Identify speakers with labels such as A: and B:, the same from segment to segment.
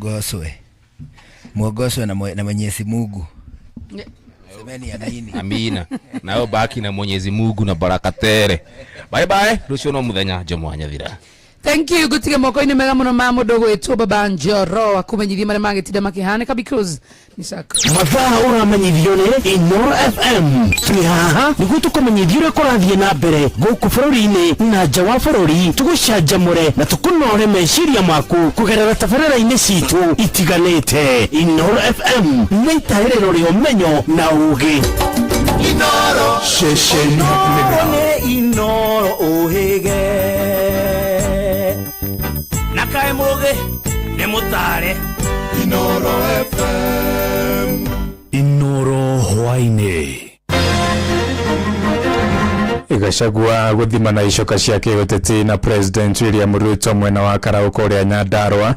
A: Muongozwe, muongozwe na Mwenyezi Mungu. Semeni amini.
B: Amina. Nawe baki na Mwenyezi Mungu na baraka tere. Bye bye. Rucio no muthenya Njomo wa Nyathira.
C: Thank you. Gutige moko-inĩ mega mũno ma mũndũ ũgwĩtwo Baba Njoro akũmenyithie marĩa mangĩtinda makĩhanĩka because nĩ caka.
D: Mathaa ũramenyithio nĩ Inoro FM. Twĩ haha nĩguo tũkũmenyithie ũrĩa kũrathiĩ na mbere gũkũ bũrũri-inĩ na nja wa bũrũri, tũgũcanjamũre na tũkũnore meciria maku kũgerera tabarĩra-inĩ citũ itiganĩte. Inoro FM nĩ itaĩrĩro rĩa ũmenyo na ũũgĩ.
E: Inoro
F: Ceceni hakuhĩ nawe.
E: Nĩ Inoro ũhĩge na kaĩ mũgĩ nĩ mũtare.
F: Inoro FM.
D: Inoro hwainĩ.
G: Gachagua guthima na icoka cia kĩũteti na President William Ruto mwena wa Karau kũrĩa Nyandarua.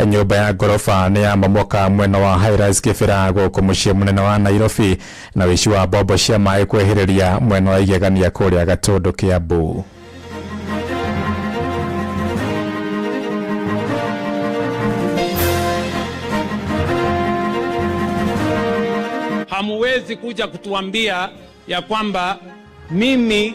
G: Nyũmba ya ngoroba nĩ ya momoka mwena wa Highrise Kibera gũkũ mũciĩ mũnene wa Nairobi, na ũici wa mbombo cia maĩ kwĩhĩrĩria mwena wa Igegania kũrĩa Gatũndũ, Kiambu.
H: Hamuwezi kuja kutuambia ya kwamba mimi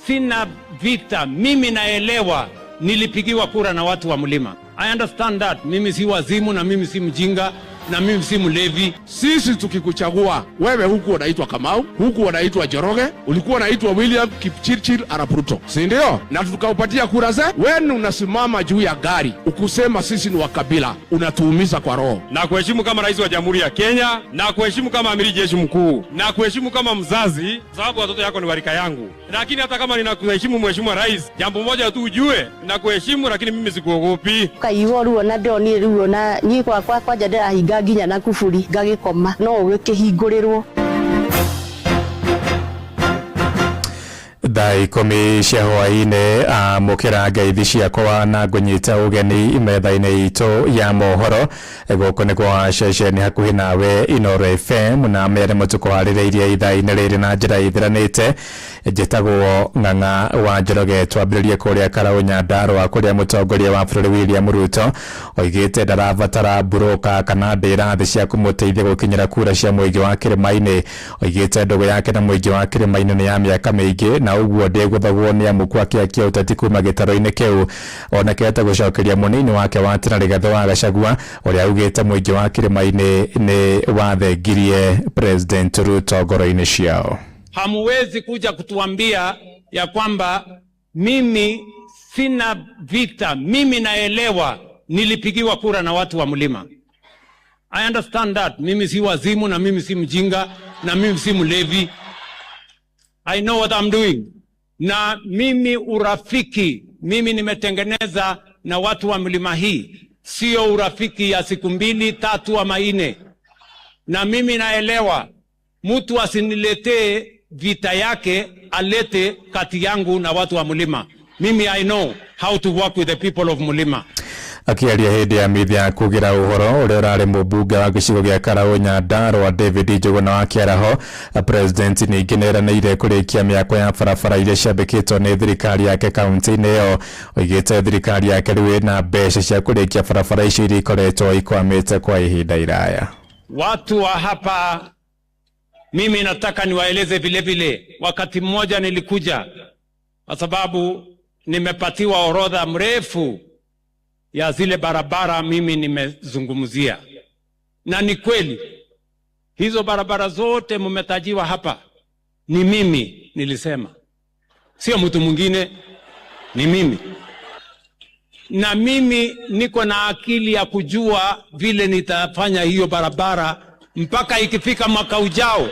H: sina vita. Mimi naelewa nilipigiwa kura na watu wa mlima. I understand that. Mimi si wazimu na mimi si mjinga na mimi si mlevi.
F: Sisi tukikuchagua wewe, huku unaitwa Kamau, huku unaitwa Njoroge, ulikuwa unaitwa William Kipchirchir Arap Ruto, si ndio? Na tukaupatia kura ze, wewe unasimama juu ya gari ukusema sisi ni wa kabila, unatuumiza kwa roho.
I: Na kuheshimu kama rais wa Jamhuri ya Kenya, na kuheshimu kama amiri jeshi mkuu, na kuheshimu kama mzazi, sababu watoto yako ni warika yangu. Lakini hata kama ninakuheshimu mheshimiwa rais, jambo moja tu ujue, nakuheshimu lakini mimi sikuogopi.
J: Kaigua ruo na ndonire ruo na niĩ gwakwa kwanja ndĩrahinga nginya na kuburi ngagĩkoma no ũgĩkĩhingũrĩrwo.
G: Thaa 10 cia hwaĩ-inĩ. Amũkĩra ngeithi ciakwa na ngũnyita ũgeni metha-inĩ itũ ya mohoro. Gũkũ nĩ kwa ceceni hakuhĩ nawe, Inoro FM, na merĩ tũkũharĩrĩirie ithaa-inĩ rĩrĩ na njĩra ithiranĩte. Njĩtagwo Ng'ang'a wa Njoroge. Twambĩrĩrie kũrĩa Karau, Nyandarua, kũrĩa mũtongoria wa bũrũri William Ruto oigĩte ndarabatara mburũka kana ndĩrathi cia kũmũteithia gũkinyĩra kura cia mũingĩ wa kĩrĩma-inĩ. Oigĩte ndũgũ yake na mũingĩ wa kĩrĩma-inĩ nĩ ya mĩaka mĩingĩ na ũguo ndĩgũthogwo nĩ amuku akĩakia ũteti kuma gĩtarũ-inĩ kĩu. Onekete gũcokeria mũnini wake wa tene Rigathĩ wa Gachagua, ũrĩa augĩte mũingĩ wa kĩrĩma-inĩ nĩ wathengirie President Ruto ngoro-inĩ ciao.
H: Hamuwezi kuja kutuambia ya kwamba mimi sina vita. Mimi naelewa nilipigiwa kura na watu wa mlima. I understand that. Mimi si wazimu na mimi si mjinga na mimi si mlevi. I know what I'm doing. Na mimi urafiki mimi nimetengeneza na watu wa mlima hii sio urafiki ya siku mbili tatu ama nne. Na mimi naelewa mtu asiniletee vita yake alete kati yangu na watu wa mlima. Mimi I know how to work with the people of mlima.
G: Akĩaria hĩndĩ ya mithia kugira ũhoro ũrĩa ũrarĩ mũmbunge wa gĩcigo gĩa Karau Nyandarua David Njũgũna wa Kĩaraho, President ningĩ nĩeranĩire kũrĩkia mĩako ya barabara iria ciambĩkĩtwo nĩ thirikari yake kaunti-inĩ ĩyo. Oigĩte thirikari yake rĩu ĩna mbeca cia kũrĩkia barabara icio iria ikoretwo ikwamĩte kwa ihinda iraya.
H: Watu wa hapa, mimi nataka niwaeleze vile vile, wakati mmoja nilikuja kwa sababu nimepatiwa orodha mrefu ya zile barabara mimi nimezungumzia, na ni kweli hizo barabara zote mmetajiwa hapa, ni mimi nilisema, sio mtu mwingine, ni mimi. Na mimi niko na akili ya kujua vile nitafanya hiyo barabara mpaka ikifika mwaka ujao,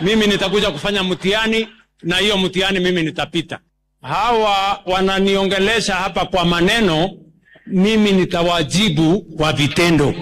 H: mimi nitakuja kufanya mtihani, na hiyo mtihani mimi nitapita. Hawa wananiongelesha hapa kwa maneno, mimi nitawajibu kwa vitendo.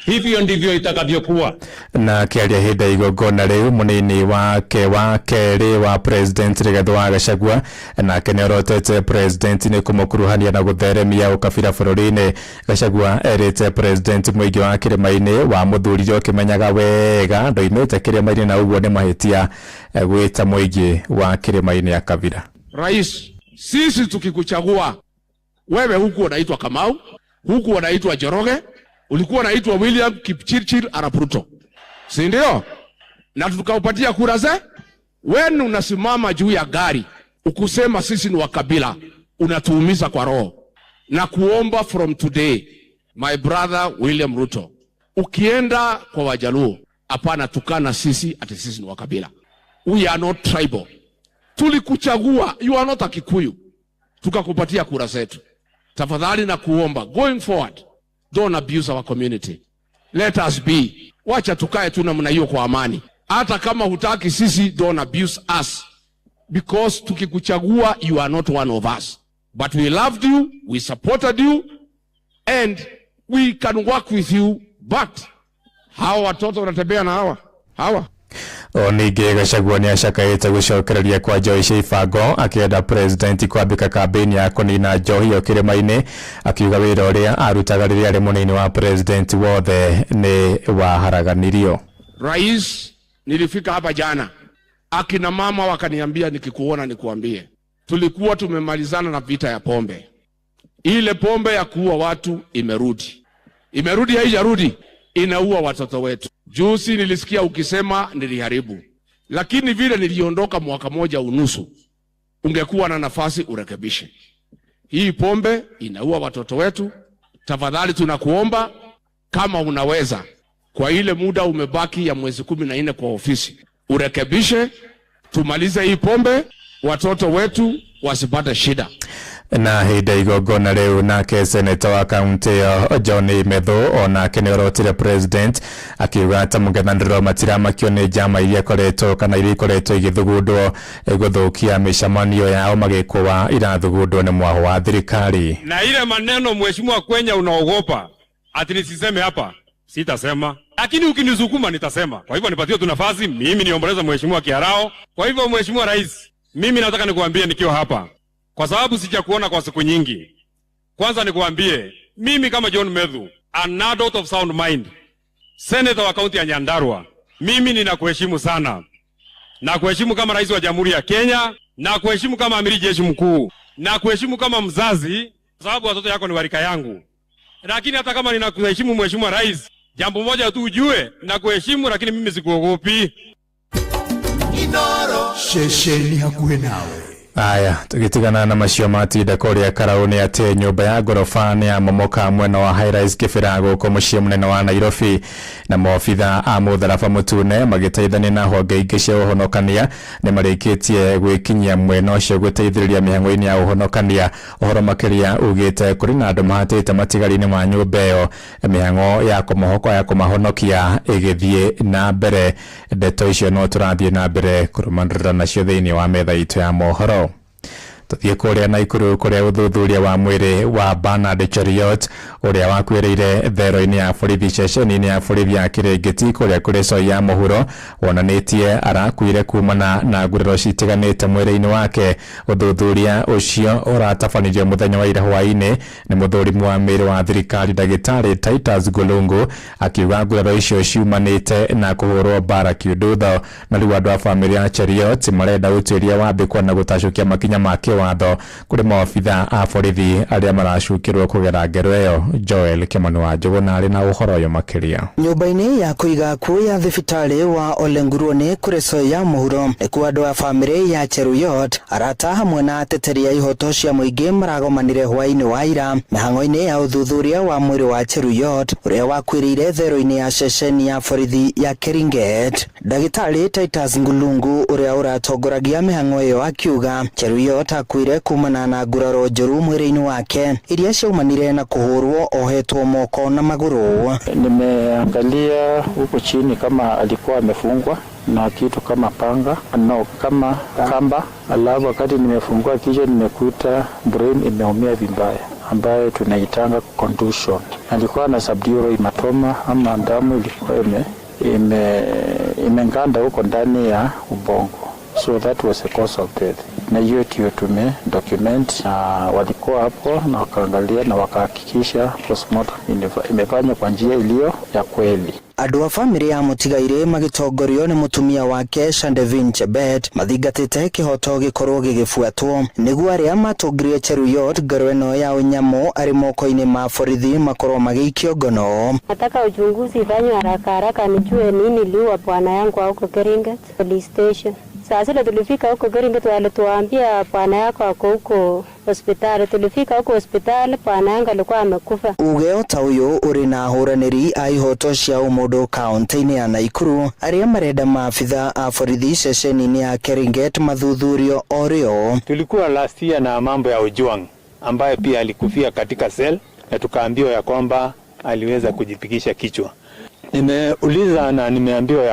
H: Hivyo ndivyo itakavyokuwa.
G: Na akĩaria hĩndĩ ya igongona rĩu, mũnini wake wa kerĩ wa President Rigathĩ wa Gachagua nake nĩorotete President nĩ kũmũkuruhania na gũtheremia ũkabira bũrũri-inĩ. Gachagua erĩte President mũingĩ wa kĩrĩma-inĩ wa mũthurire ũkĩmenyaga wega ndoimĩte kĩrĩma-inĩ na ũguo nĩ mahĩtia gwĩta mũingĩ wa kĩrĩma-inĩ akabira.
F: Rais, sisi tukikuchagua wewe, huku unaitwa Kamau, huku unaitwa Njoroge, Ulikuwa unaitwa William Kipchirchir Arap Ruto, si ndio? Na tukaupatia kura ze. Wewe unasimama juu ya gari ukusema sisi ni wa kabila, unatuumiza kwa roho. Na kuomba from today, my brother William Ruto, ukienda kwa Wajaluo, hapana tukana sisi ati sisi ni wa kabila. We are not tribal. Tulikuchagua, you are not a Kikuyu, tukakupatia kura zetu. Tafadhali na kuomba, going forward, don't abuse our community. Let us be. Wacha tukae tu namna hiyo kwa amani. Hata kama hutaki sisi, don't abuse us because tukikuchagua you are not one of us, but we loved you, we supported you and we can work with you, but hawa watoto wanatembea na hawa hawa.
G: O ningĩ Gachagua nĩ acakaĩte gũcokereria kwa njohi cia ibango, akĩenda president kwambĩka kambĩini ya kũnina njohi ĩyo kĩrĩma-inĩ, akiuga wĩra ũrĩa arutaga rĩrĩa arĩ mũnini wa president wothe nĩ waharaganirio.
F: Rais, nilifika hapa jana, akina mama wakaniambia nikikuona nikuambie, tulikuwa tumemalizana na vita ya pombe. Ile pombe ya kuua watu imerudi, imerudi, haijarudi, inaua watoto wetu. Juzi nilisikia ukisema niliharibu, lakini vile niliondoka mwaka moja unusu, ungekuwa na nafasi urekebishe. Hii pombe inaua watoto wetu. Tafadhali tunakuomba kama unaweza, kwa ile muda umebaki ya mwezi 14 kwa ofisi, urekebishe, tumalize hii pombe, watoto wetu wasipate shida.
G: Na hĩndĩ igongona rĩu, nake seneta wa kaunti ĩyo John Methu onake nĩ orotire president, akiuga ta mũng'ethanĩro matiramakio nĩ njama iria ikoretwo kana iria ikoretwo igĩthugundwo gũthũkia mĩcemanio yao, magĩkũa irathugundwo nĩ mwaho wa thirikari.
I: Na ile maneno, mheshimiwa Kwenya, unaogopa ati nisiseme hapa, sitasema, lakini ukinisukuma nitasema. Kwa hivyo nipatie tu nafasi mimi niomboleze mheshimiwa Kiarao. Kwa hivyo, mheshimiwa rais, mimi nataka nikuambie nikiwa hapa, kwa sababu sijakuona kwa siku nyingi. Kwanza nikuambie mimi kama John Methu, an adult of sound mind, senator wa kaunti ya Nyandarua, mimi ninakuheshimu sana, na kuheshimu kama rais wa Jamhuri ya Kenya, na kuheshimu kama amiri jeshi mkuu, na kuheshimu kama mzazi, kwa sababu watoto yako ni warika yangu. Lakini hata kama ninakuheshimu, mheshimiwa rais, jambo moja tu ujue, nakuheshimu lakini mimi sikuogopi.
K: Ceceni hakuhĩ nawe.
G: Aya, tũgĩtigana na macio matinda kũrĩa Karau nĩ atĩ nyũmba ya ngoroba nĩ yamomoka mwena wa Highrise Kĩbĩra gũkũ mũciĩ mũnene wa Nairobi, na maobitha a mũtharaba mũtune magĩteithania na honge ingĩ cia ũhonokania nĩ marĩkĩtie gwĩkinyia mwena ũcio gũteithĩrĩria mĩhang'o-inĩ ya ũhonokania. Ũhoro makĩria ugĩte kũrĩ na andũ mahatĩte matigari-inĩ ma nyũmba ĩyo, mĩhang'o ya kũmahoka ya kũmahonokia ĩgĩthiĩ na mbere. Ndeto icio no tũrathiĩ na mbere kũrũmanĩrĩra nacio thĩinĩ wa metha itũ ya mohoro. Tuthiĩ kũrĩa Naikuru, kũrĩa ũthuthuria wa mwĩrĩ wa Bernard Cheruiyot ũrĩa wakuĩrĩire thero-inĩ ya borithi ceceni-inĩ ya borithi ya Kĩrĩngĩti kũrĩa kũrĩ Soi ya mũhuro wonanĩtie arakuire kumana na nguraro citiganĩte mwĩrĩ-inĩ wake. Ũthuthuria ũcio ũratabanirio mũthenya wa ira hwaĩ-inĩ nĩ mũthũrimi wa mĩĩrĩ wa thirikari, ndagĩtarĩ Titus Gulungu, akiuga nguraro icio ciumanĩte na kũhũrwo mbara kiundutho. Na rĩu andũ a bamĩrĩ ya Cheruiyot marenda ũtuĩria wambĩkwo na gũtacũkia makinya ma kĩwatho kũrĩ maobitha a borithi arĩa maracukĩrwo kũgera ngero ĩyo. Joel Kimani wa Njũgũna arĩ na ũhoro ũyũ makĩria.
L: Nyũmba-inĩ ya kũiga akuũ ya thibitarĩ wa Olenguruone kũrĩ Soi ya mũhuro nĩkuo andũ a bamĩrĩ ya Cheruiyot, arata hamwe na ateteri a ihoto cia mũingĩ maragomanire hwaĩ-inĩ wa ira mĩhang'o-inĩ ya ũthuthuria wa mwĩrĩ wa Cheruiyot ũrĩa wakuĩrĩire thero-inĩ ya ceceni ya borithi ya Keringet. Ndagĩtarĩ Titus Ngulungu ũrĩa ũratongoragia mĩhang'o ĩyo akiuga Cheruiyot akuire kumana na nguraro njũru mwĩrĩ-inĩ wake iria ciaumanire na kũhũrwo ohetwo moko na magũrũ.
M: Nimeangalia huko chini kama alikuwa amefungwa na kitu kama panga, no, kama kamba. Alafu wakati nimefungua kichwa nimekuta brain imeumia vibaya, ambayo tunaitanga contusion. Alikuwa na subdural hematoma ama damu ilikuwa imenganda huko ndani ya ubongo, so that was the cause of death. na hiyo ndio tume document, na walikuwa hapo na wakaangalia na wakahakikisha postmortem imefanywa kwa njia iliyo ya kweli.
L: Andũ a bamĩrĩ ya mũtigairĩ magĩtongorio nĩ mũtumia wake Shandevin Chebet mathingatĩte kĩhoto gĩkorwo gĩgĩbuatwo nĩguo arĩa matũngirie Cheruiyot ngero ĩno ya ũnyamũ arĩ moko-inĩ ma borithi makorwo magĩikio ngono.
N: Nataka uchunguzi ifanywe haraka haraka nijue nini iliua bwana yangu huko Keringet police station. Saa zile tulifika huko Keringet walituambia bwana yako ako huko hospitali. Tulifika huko hospitali bwana yangu alikuwa amekufa.
L: Uge o ta ũyũ ũrĩ na ahũranĩri a ihoto cia ũmũndũ kaunti-inĩ ya Naikuru arĩa marenda maabitha a borithi ceceni-inĩ ya Keringet mathuthurio o rĩo.
O: Tulikuwa last year na mambo ya Ojwang ambaye pia alikufia katika cell na tukaambiwa ya kwamba aliweza kujipigisha kichwa. Nimeuliza na nimeambiwa ya